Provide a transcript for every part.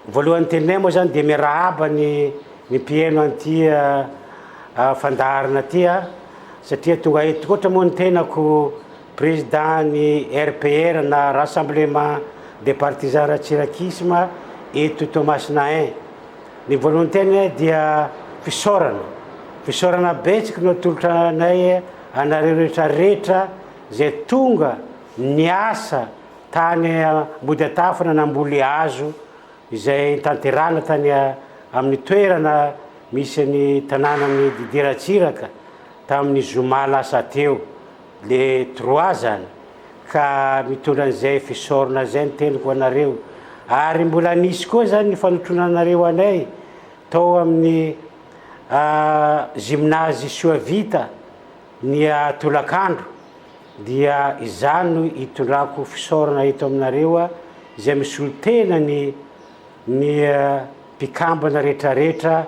Voalohan'ny teninay moa zany dia miarahaba ny ny mpihaino an'ity fandaharana ity a, satria tonga eto tokoatra moa ny tenako président ny RPR na Rassemblement des Partisans Ratsirakisme eto Toamasina un. Ny voalohan'ny teny dia fisaorana, fisaorana betsaka no atolotra anay anareo rehetra rehetra izay tonga niasa tany Ambodiatafana namboly hazo izay notanterahina tany amin'ny toerana misy ny tanànan'i Didier Ratsiraka tamin'ny zoma lasa teo, le trois zany, ka mitondra an'izay fisaorana izay ny teniko ho anareo. Ary mbola nisy koa zany ny fanotronanareo anay tao amin'ny gymnase Soavita ny tolakandro. Dia izany no itondrako fisaorana eto aminareo izay misolo tena ny ny mpikambana retraretra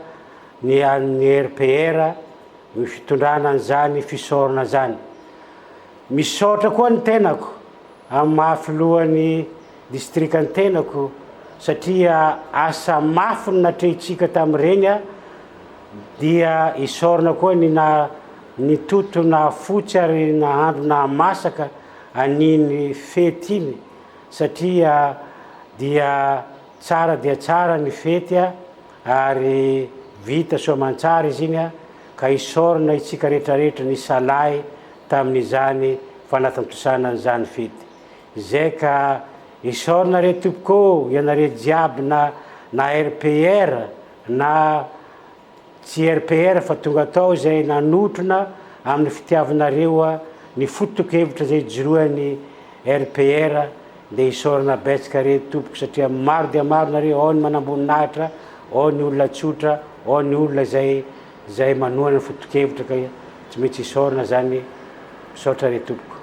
ny an'ny RPR ny fitondrana an'izany fisaorana izany. Misaotra koa ny tenako amin'ny maha filohan'ny distrika ny tenako satria asa mafy no natrehintsika tamin'ireny dia isaorana koa ny na nitoto nahafotsy ary nahandro nahamasaka an'iny fety iny satria dia tsara dia tsara ny fety ary vita soamantsara izy iny ka isaorana itsika retraretra nisalahy tamin'izany fanatontosana an'izany fety izay ka isaorana re tompoko ô ianareo jiaby na na RPR na tsy RPR fa tonga tao izay nanotrona amin'ny fitiavanareo ny fotokevitra izay ijoroan'ny RPR dia isaorana betsaka re tompoko satria maro dia maro nareo ao ny manamboninahitra ao ny olona tsotra ao ny olona izay izay manohana ny fotokevitra ka tsy maintsy isaorana zany misaotra re tompoko.